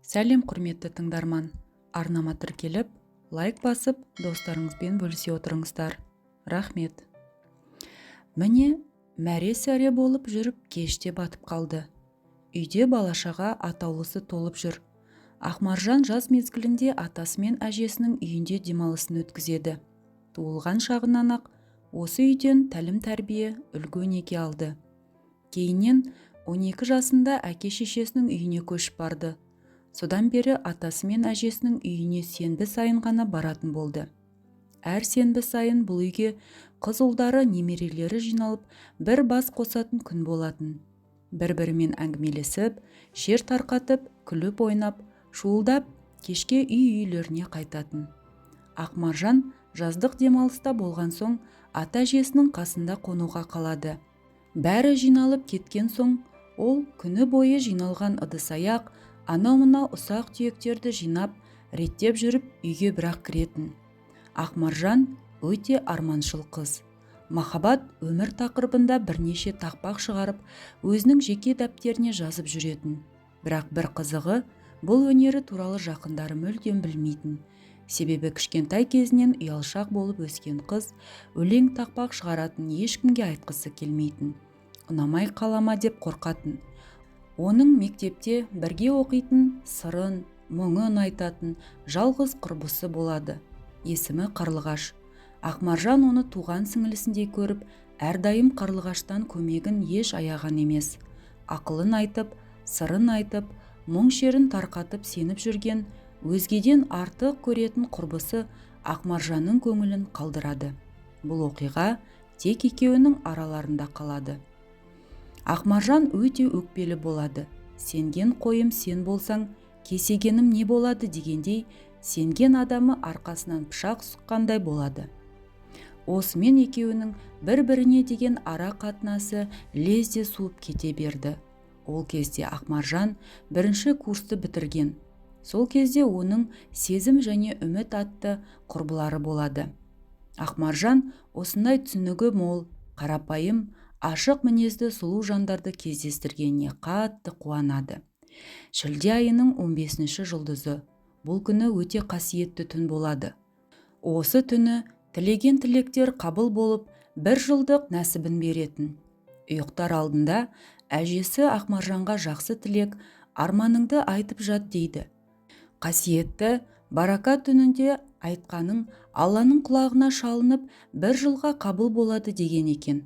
Сәлем, құрметті тыңдарман! Арнама тіркеліп, лайк басып, достарыңызбен бөлісе отырыңыздар. Рахмет. Міне, мәре-сәре болып жүріп кеш те батып қалды. Үйде бала-шаға атаулысы толып жүр. Ақмаржан жаз мезгілінде атасы мен әжесінің үйінде демалысын өткізеді. Туылған шағынан-ақ осы үйден тәлім-тәрбие, үлгі-өнеге алды. Кейіннен 12 жасында әке-шешесінің үйіне көшіп барды. Содан бері атасы мен әжесінің үйіне сенбі сайын ғана баратын болды. Әр сенбі сайын бұл үйге қыз ұлдары, немерелері жиналып, бір бас қосатын күн болатын. Бір-бірімен әңгімелесіп, шер тарқатып, күліп ойнап, шуылдап, кешке үй-үйлеріне қайтатын. Ақмаржан жаздық демалыста болған соң ата-әжесінің қасында қонуға қалады. Бәрі жиналып кеткен соң ол күні бойы жиналған ыдыс-аяқ, анау-мынау ұсақ-түйектерді жинап, реттеп жүріп үйге бірақ кіретін. Ақмаржан өте арманшыл қыз. Махаббат, өмір тақырыбында бірнеше тақпақ шығарып, өзінің жеке дәптеріне жазып жүретін. Бірақ бір қызығы, бұл өнері туралы жақындары мүлдем білмейтін. Себебі кішкентай кезінен ұялшақ болып өскен қыз өлең тақпақ шығаратын ешкімге айтқысы келмейтін. Ұнамай қала ма деп қорқатын. Оның мектепте бірге оқитын, сырын, мұңын айтатын жалғыз құрбысы болады. Есімі Қарлығаш. Ақмаржан оны туған сіңілісіндей көріп, әрдайым Қарлығаштан көмегін еш аяған емес. Ақылын айтып, сырын айтып, мұң-шерін тарқатып сеніп жүрген, өзгеден артық көретін құрбысы Ақмаржанның көңілін қалдырады. Бұл оқиға тек екеуінің араларында қалады. Ақмаржан өте өкпелі болады. Сенген қойым сен болсаң, кесегенім не болады дегендей, сенген адамы арқасынан пышақ сұққандай болады. Осымен екеуінің бір-біріне деген ара қатынасы лезде суып кете берді. Ол кезде Ақмаржан бірінші курсты бітірген. Сол кезде оның Сезім және Үміт атты құрбылары болады. Ақмаржан осындай түсінігі мол, қарапайым, ашық мінезді сұлу жандарды кездестіргеніне қатты қуанады. Шілде айының 15-ші жұлдызы. Бұл күні өте қасиетті түн болады. Осы түні тілеген тілектер қабыл болып, бір жылдық нәсібін беретін. Ұйықтар алдында әжесі Ақмаржанға жақсы тілек, арманыңды айтып жат дейді. Қасиетті барака түнінде айтқаның Алланың құлағына шалынып, бір жылға қабыл болады деген екен.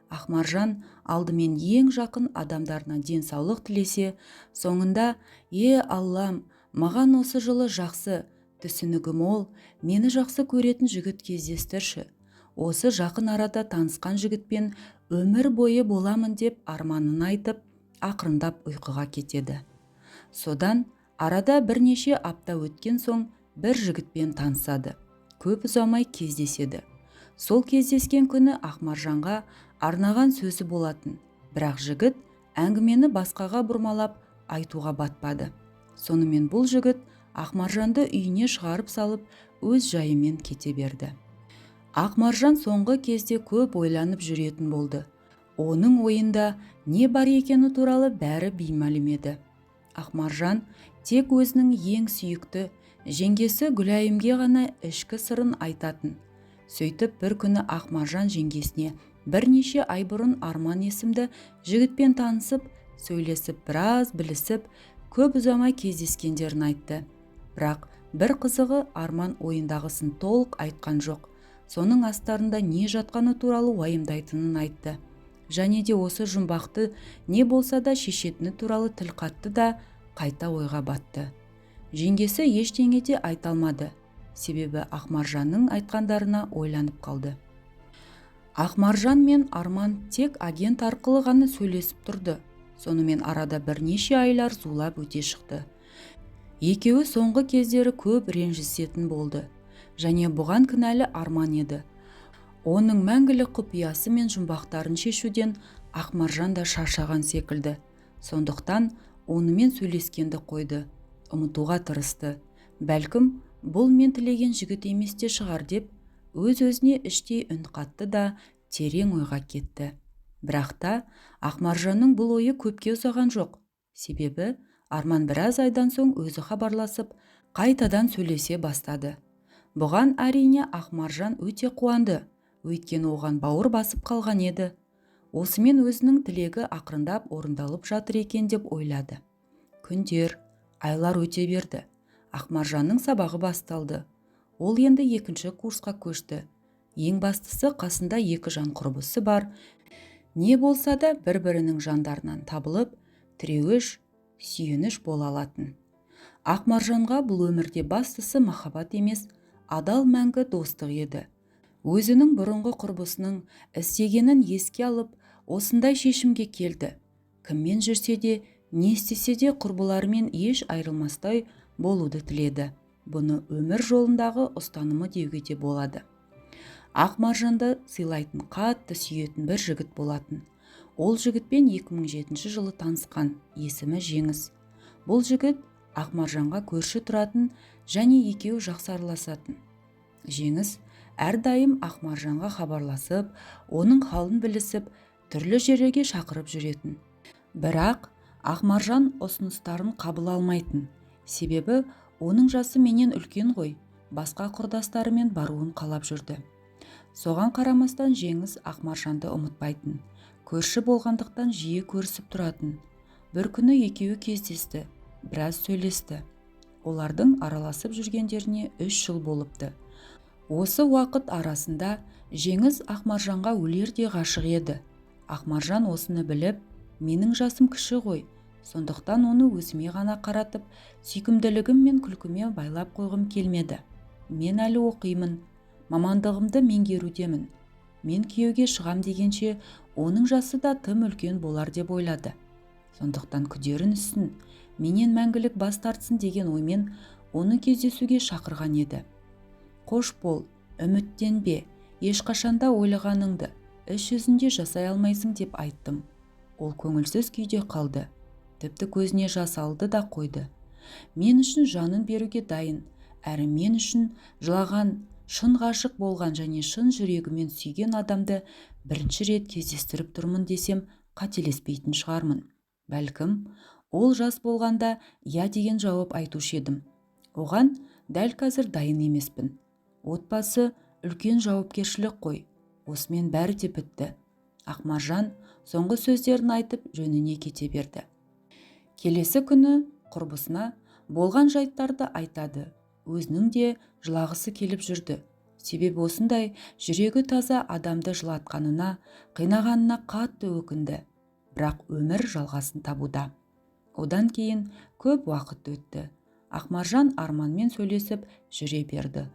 Ақмаржан алдымен ең жақын адамдарына денсаулық тілесе, соңында: «Е, Аллам, маған осы жылы жақсы, түсінігі мол, мені жақсы көретін жігіт кездестірші. Осы жақын арада танысқан жігітпен өмір бойы боламын», деп арманын айтып, ақырындап ұйқыға кетеді. Содан арада бірнеше апта өткен соң бір жігітпен танысады. Көп ұзамай кездеседі. Сол кездескен күні Ақмаржанға арнаған сөзі болатын, бірақ жігіт әңгімені басқаға бұрмалап айтуға батпады. Сонымен бұл жігіт Ақмаржанды үйіне шығарып салып, өз жайымен кете берді. Ақмаржан соңғы кезде көп ойланып жүретін болды. Оның ойында не бар екені туралы бәрі беймәлім еді. Ақмаржан тек өзінің ең сүйікті жеңгесі Гүлайымге ғана ішкі сырын айтатын. Сөйтіп бір күні Ақмаржан жеңгесіне бірнеше ай бұрын Арман есімді жігітпен танысып, сөйлесіп, біраз білісіп, көп ұзамай кездескендерін айтты. Бірақ бір қызығы, Арман ойындағысын толық айтқан жоқ. Соның астарында не жатқаны туралы уайымдайтынын айтты. Және де осы жұмбақты не болса да шешетіні туралы тіл қатты да, қайта ойға батты. Жеңгесі ештеңе де айта алмады, себебі Ақмаржанның айтқандарына ойланып қалды. Ақмаржан мен Арман тек агент арқылы ғана сөйлесіп тұрды. Сонымен арада бірнеше айлар зулап өте шықты. Екеуі соңғы кездері көп ренжісетін болды. Және бұған кінәлі Арман еді. Оның мәңгілік құпиясы мен жұмбақтарын шешуден Ақмаржан да шаршаған секілді. Сондықтан онымен сөйлескенді қойды, ұмытуға тырысты. Бәлкім, бұл мен тілеген жігіт емес те шығар деп, өз-өзіне іштей үн қатты да, терең ойға кетті. Бірақ та Ақмаржанның бұл ойы көпке ұзаған жоқ. Себебі Арман біраз айдан соң өзі хабарласып, қайтадан сөйлесе бастады. Бұған, әрине, Ақмаржан өте қуанды, өйткені оған бауыр басып қалған еді. Осымен өзінің тілегі ақырындап орындалып жатыр екен деп ойлады. Күндер, айлар өте берді. Ақмаржанның сабағы басталды. Ол енді екінші курсқа көшті. Ең бастысы, қасында екі жан құрбысы бар. Не болса да бір-бірінің жандарынан табылып, тіреуіш, сүйеніш бола алатын. Ақмаржанға бұл өмірде бастысы махаббат емес, адал мәңгі достық еді. Өзінің бұрынғы құрбысының істегенін еске алып, осындай шешімге келді. Кіммен жүрсе де, не істесе де, құрбыларымен еш айырылмастай болуды тіледі. Бұны өмір жолындағы ұстанымы деуге де болады. Ақмаржанды сыйлайтын, қатты сүйетін бір жігіт болатын. Ол жігітпен 2007 жылы танысқан, есімі Жеңіс. Бұл жігіт Ақмаржанға көрші тұратын және екеуі жақсы араласатын. Жеңіс әрдайым Ақмаржанға хабарласып, оның халын білісіп, түрлі жерлерге шақырып жүретін. Бірақ Ақмаржан ұсыныстарын қабыл алмайтын. Себебі оның жасы менен үлкен ғой, басқа құрдастарымен баруын қалап жүрді. Соған қарамастан Жеңіс Ақмаржанды ұмытпайтын. Көрші болғандықтан жиі көрісіп тұратын. Бір күні екеуі кездесті, біраз сөйлесті. Олардың араласып жүргендеріне 3 жыл болыпты. Осы уақыт арасында Жеңіс Ақмаржанға өлердей ғашық еді. Ақмаржан осыны біліп, менің жасым кіші ғой, сондықтан оны өзіме ғана қаратып, сүйкімділігім мен күлкіме байлап қойғым келмеді. Мен әлі оқимын, мамандығымды меңгерудемін. Мен күйеуге шығам дегенше, оның жасы да тым үлкен болар деп ойлады. Сондықтан күдерін үзсін, менен мәңгілік бас тартсын деген оймен оны кездесуге шақырған еді. Қош бол, үміттенбе, ешқашанда ойлағаныңды іс жүзінде жасай алмайсың деп айттым. Ол көңілсіз күйде қалды. Тіпті көзіне жас алды да қойды. Мен үшін жанын беруге дайын, әрі мен үшін жылаған, шын ғашық болған және шын жүрегімен сүйген адамды бірінші рет кездестіріп тұрмын десем, қателеспейтін шығармын. Бәлкім, ол жас болғанда иә деген жауап айтушы едім. Оған дәл қазір дайын емеспін. Отбасы үлкен жауапкершілік қой. Осымен бәрі де бітті. Ақмаржан соңғы сөздерін айтып, жөніне кете берді. Келесі күні құрбысына болған жайттарды айтады. Өзінің де жылағысы келіп жүрді. Себебі осындай жүрегі таза адамды жылатқанына, қинағанына қатты өкінді. Бірақ өмір жалғасын табуда. Одан кейін көп уақыт өтті. Ақмаржан Арманмен сөйлесіп жүре берді.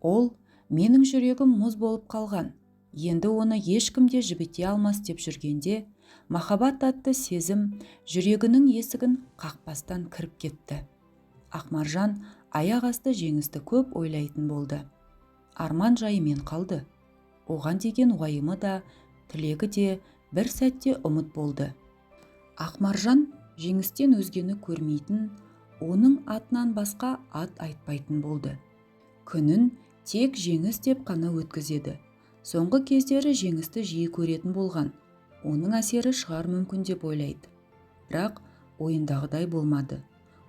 Ол, менің жүрегім мұз болып қалған, енді оны ешкім де жібіте алмас деп жүргенде, махаббат атты сезім жүрегінің есігін қақпастан кіріп кетті. Ақмаржан аяқ асты Жеңісті көп ойлайтын болды. Арман жайымен қалды. Оған деген уайымы да, тілегі де бір сәтте ұмыт болды. Ақмаржан Жеңістен өзгені көрмейтін, оның атынан басқа ат айтпайтын болды. Күнін тек Жеңіс деп қана өткізеді. Соңғы кездері Жеңісті жиі көретін болған. Оның әсері шығар мүмкін деп ойлайды. Бірақ ойындағыдай болмады.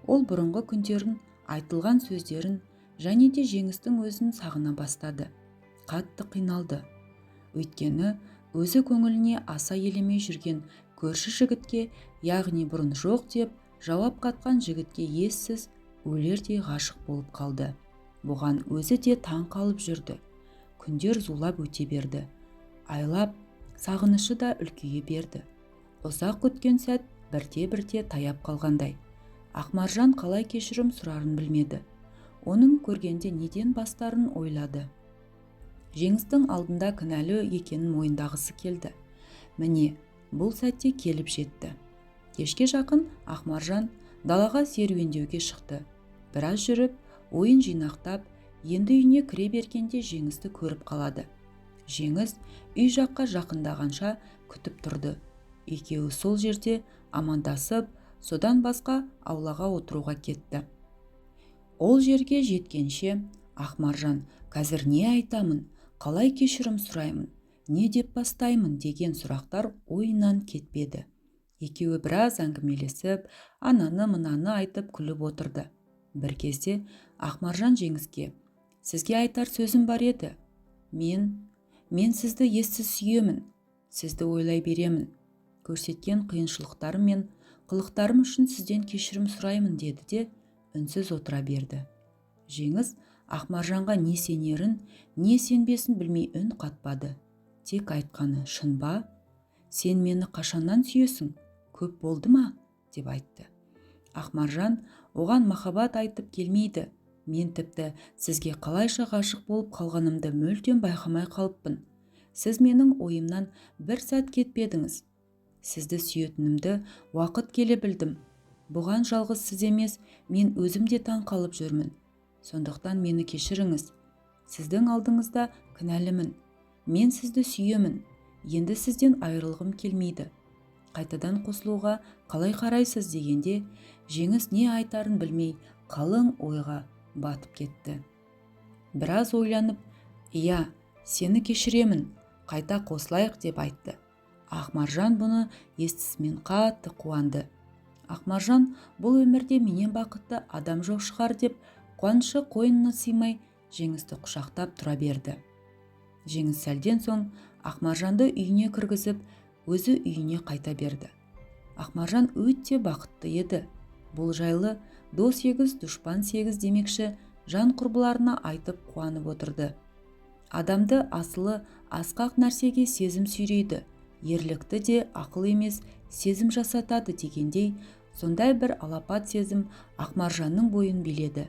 Ол бұрынғы күндерін, айтылған сөздерін және де Жеңістің өзін сағына бастады. Қатты қиналды. Өйткені өзі көңіліне аса елемей жүрген көрші жігітке, яғни бұрын жоқ деп жауап қатқан жігітке ессіз өлердей ғашық болып қалды. Бұған өзі де таң қалып жүрді. Күндер зулап өте берді. Айлап, сағынышы да үлкейе берді. Ұзақ күткен сәт бірте-бірте таяп қалғандай. Ақмаржан қалай кешірім сұрарын білмеді. Оның көргенде неден бастарын ойлады. Жеңістің алдында кінәлі екенін мойындағысы келді. Міне, бұл сәтте келіп жетті. Кешке жақын Ақмаржан далаға серуендеуге шықты. Біраз жүріп, ойын жинақтап, енді үйіне кіре бергенде Жеңісті көріп қалады. Жеңіс үй жаққа жақындағанша күтіп тұрды. Екеуі сол жерде амандасып, содан басқа аулаға отыруға кетті. Ол жерге жеткенше Ақмаржан қазір не айтамын, қалай кешірім сұраймын, не деп бастаймын деген сұрақтар ойынан кетпеді. Екеуі біраз әңгімелесіп, ананы-мынаны айтып күліп отырды. Бір кезде Ақмаржан Жеңіске: «Сізге айтар сөзім бар еді. Мен сізді ессіз сүйемін, сізді ойлай беремін. Көрсеткен қиыншылықтарым мен қылықтарым үшін сізден кешірім сұраймын», – деді де үнсіз отыра берді. Жеңіс Ақмаржанға не сенерін, не сенбесін білмей үн қатпады. Тек айтқаны: «Шын ба? Сен мені қашаннан сүйесің? Көп болды ма?» – деп айтты. Ақмаржан: «Оған махаббат айтып келмейді. Мен тіпті сізге қалайша ғашық болып қалғанымды мүлдем байқамай қалыппын. Сіз менің ойымнан бір сәт кетпедіңіз. Сізді сүйетінімді уақыт келе білдім. Бұған жалғыз сіз емес, мен өзім де таң қалып жүрмін. Сондықтан мені кешіріңіз. Сіздің алдыңызда кінәлімін. Мен сізді сүйемін. Енді сізден айырылғым келмейді. Қайтадан қосылуға қалай қарайсыз?» дегенде, Жеңіс не айтарын білмей қалың ойға батып кетті. Біраз ойланып: «Иә, сені кешіремін, қайта қосылайық», – деп айтты. Ақмаржан бұны естісімен қатты қуанды. Ақмаржан бұл өмірде менен бақытты адам жоқ шығар деп, қуанышы қойнына сыймай, Жеңісті құшақтап тұра берді. Жеңіс сәлден соң Ақмаржанды үйіне кіргізіп, өзі үйіне қайта берді. Ақмаржан өте бақытты еді. Бұл жайлы дос сегіз, дұшпан сегіз демекші, жан құрбыларына айтып қуанып отырды. Адамды асылы асқақ нәрсеге сезім сүйрейді, ерлікті де ақыл емес, сезім жасатады дегендей, сондай бір алапат сезім Ақмаржанның бойын биледі.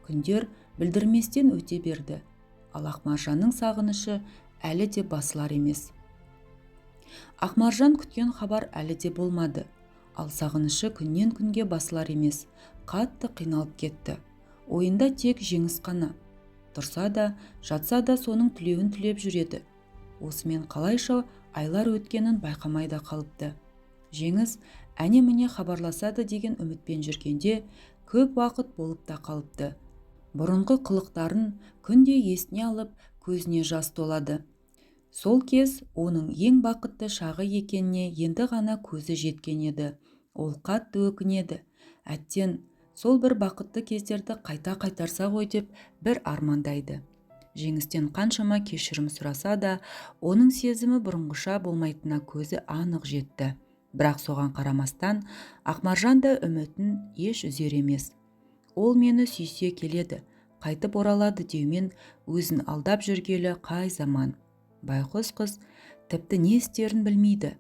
Күндер білдірместен өте берді, ал Ақмаржанның сағынышы әлі де басылар емес. Ақмаржан күткен хабар әлі де болмады, ал сағынышы күннен күнге басылар емес. Қатты қиналып кетті. Ойында тек Жеңіс қана. Тұрса да, жатса да соның тілеуін тілеп жүреді. Осымен қалайша айлар өткенін байқамай да қалыпты. Жеңіс әне-міне хабарласады деген үмітпен жүргенде, көп уақыт болып та қалыпты. Бұрынғы қылықтарын күнде есіне алып, көзіне жас толады. Сол кез оның ең бақытты шағы екеніне енді ғана көзі жеткен еді. Ол қатты өкінеді. Әттең, сол бір бақытты кездерді қайта қайтарса ғой деп бір армандайды. Жеңістен қаншама кешірім сұраса да, оның сезімі бұрынғыша болмайтынына көзі анық жетті. Бірақ соған қарамастан Ақмаржан да үмітін еш үзер емес. Ол мені сүйсе келеді, қайтып оралады деумен өзін алдап жүргелі қай заман. Байқұс қыз тіпті не істерін білмейді.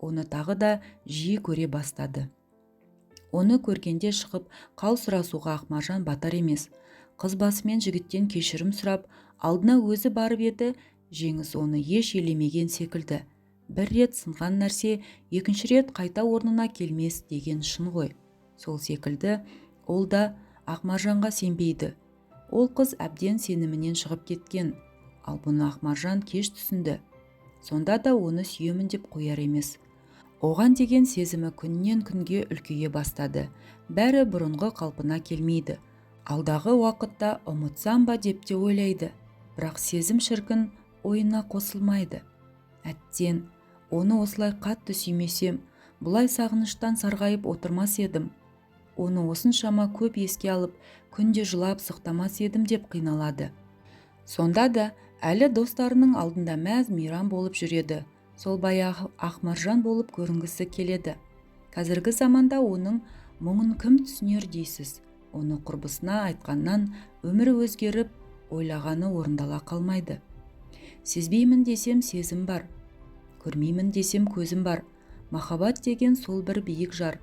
Оны тағы да жиі көре бастады. Оны көргенде шығып қал сұрасуға Ақмаржан батар емес. Қыз басымен жігіттен кешірім сұрап, алдына өзі барып еді, Жеңіс оны еш елемеген секілді. Бір рет сынған нәрсе екінші рет қайта орнына келмес деген шын ғой. Сол секілді ол да Ақмаржанға сенбейді. Ол қыз әбден сенімінен шығып кеткен, ал бұны Ақмаржан кеш түсінді. Сонда да оны сүйемін деп қояр емес. Оған деген сезімі күннен күнге үлкейе бастады. Бәрі бұрынғы қалпына келмейді. Алдағы уақытта ұмытсам ба деп те ойлайды. Бірақ сезім шіркін ойына қосылмайды. Әттең, оны осылай қатты сүймесем, бұлай сағыныштан сарғайып отырмас едім. Оны осыншама көп еске алып, күнде жылап сықтамас едім деп қиналады. Сонда да әлі достарының алдында мәз мейрам болып жүреді. Сол баяғы Ақмаржан болып көрінгісі келеді. Қазіргі заманда оның мұңын кім түсінер дейсіз? Оны құрбысына айтқаннан өмірі өзгеріп, ойлағаны орындала қалмайды. Сезбеймін десем сезім бар, көрмеймін десем көзім бар. Махаббат деген сол бір биік жар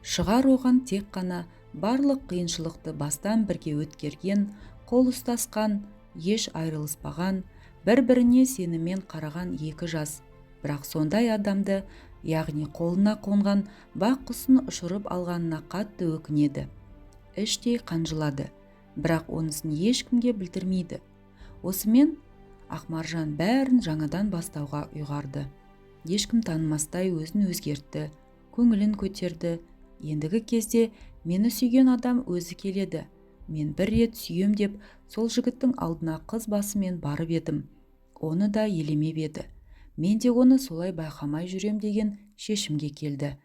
шығар, оған тек қана барлық қиыншылықты бастан бірге өткерген, қол ұстасқан, еш айырылыспаған, бір-біріне сеніммен қараған екі жас. Бірақ сондай адамды, яғни қолына қонған бақ құсын ұшырып алғанына қатты өкінеді. Іштей қанжылады, бірақ онысын ешкімге білдірмейді. Осымен Ақмаржан бәрін жаңадан бастауға ұйғарды. Ешкім танымастай өзін өзгертті, көңілін көтерді. Ендігі кезде мені сүйген адам өзі келеді. Мен бір рет сүйем деп сол жігіттің алдына қыз басымен барып едім. Оны да елемеп еді. Мен де оны солай байқамай жүрем деген шешімге келді.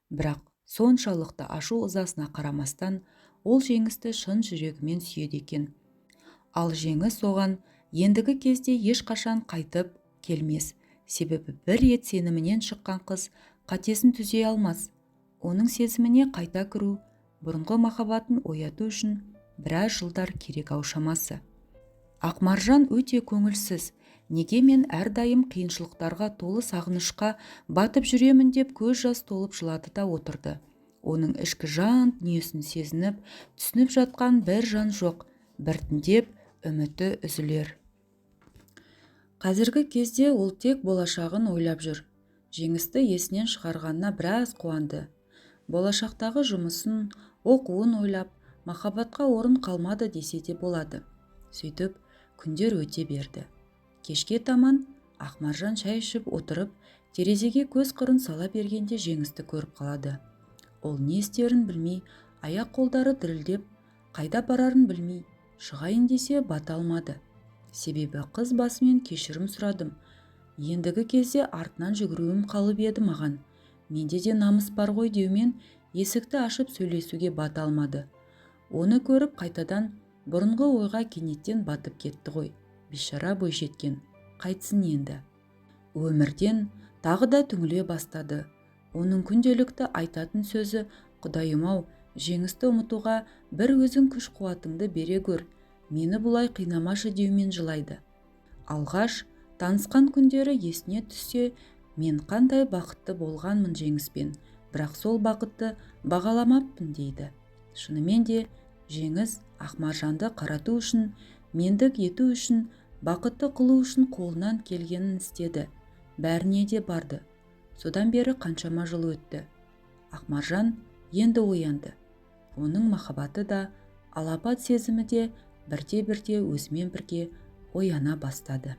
Бірақ соншалықты ашу ызасына қарамастан, ол Жеңісті шын жүрегімен сүйеді екен. Ал Жеңіс оған ендігі кезде ешқашан қайтып келмес. Себебі бір рет сенімінен шыққан қыз қатесін түзей алмас. Оның сезіміне қайта кіру, бұрынғы махаббатын ояту үшін біраз жылдар керек ау шамасы. Ақмаржан өте көңілсіз. Неге мен әрдайым қиыншылықтарға толы сағынышқа батып жүремін деп көз жас толып жылады да отырды. Оның ішкі жан дүниесін сезініп, түсініп жатқан бір жан жоқ. Біртіндеп үміті үзілер. Қазіргі кезде ол тек болашағын ойлап жүр. Жеңісті есінен шығарғанына біраз қуанды. Болашақтағы жұмысын, оқуын ойлап, махаббатқа орын қалмады десе де болады. Сөйтіп, күндер өте берді. Кешке таман Ақмаржан шай ішіп отырып, терезеге көз қырын сала бергенде Жеңісті көріп қалады. Ол не істерін білмей, аяқ қолдары дірілдеп, қайда барарын білмей, шығайын десе бата алмады. Себебі қыз басымен кешірім сұрадым. Ендігі кезде артынан жүгіруім қалып еді маған. Менде де намыс бар ғой деумен есікті ашып сөйлесуге бата алмады. Оны көріп қайтадан бұрынғы ойға кенеттен батып кетті ғой. Бейшара бойжеткен, қайтсын енді. Өмірден тағы да түңіле бастады. Оның күнделікті айтатын сөзі: «Құдайым-ау, Жеңісті ұмытуға бір өзің күш қуатыңды бере гөр, мені бұлай қинамашы» деумен жылайды. Алғаш танысқан күндері есіне түссе, мен қандай бақытты болғанмын Жеңіспен, бірақ сол бақытты бағаламаппын дейді. Шынымен де Жеңіс Ақмаржанды қарату үшін, мендік ету үшін, бақытты қылу үшін қолынан келгенін істеді, бәріне де барды. Содан бері қаншама жыл өтті. Ақмаржан енді оянды. Оның махаббаты да, алапат сезімі де бірте-бірте өзімен бірге ояна бастады.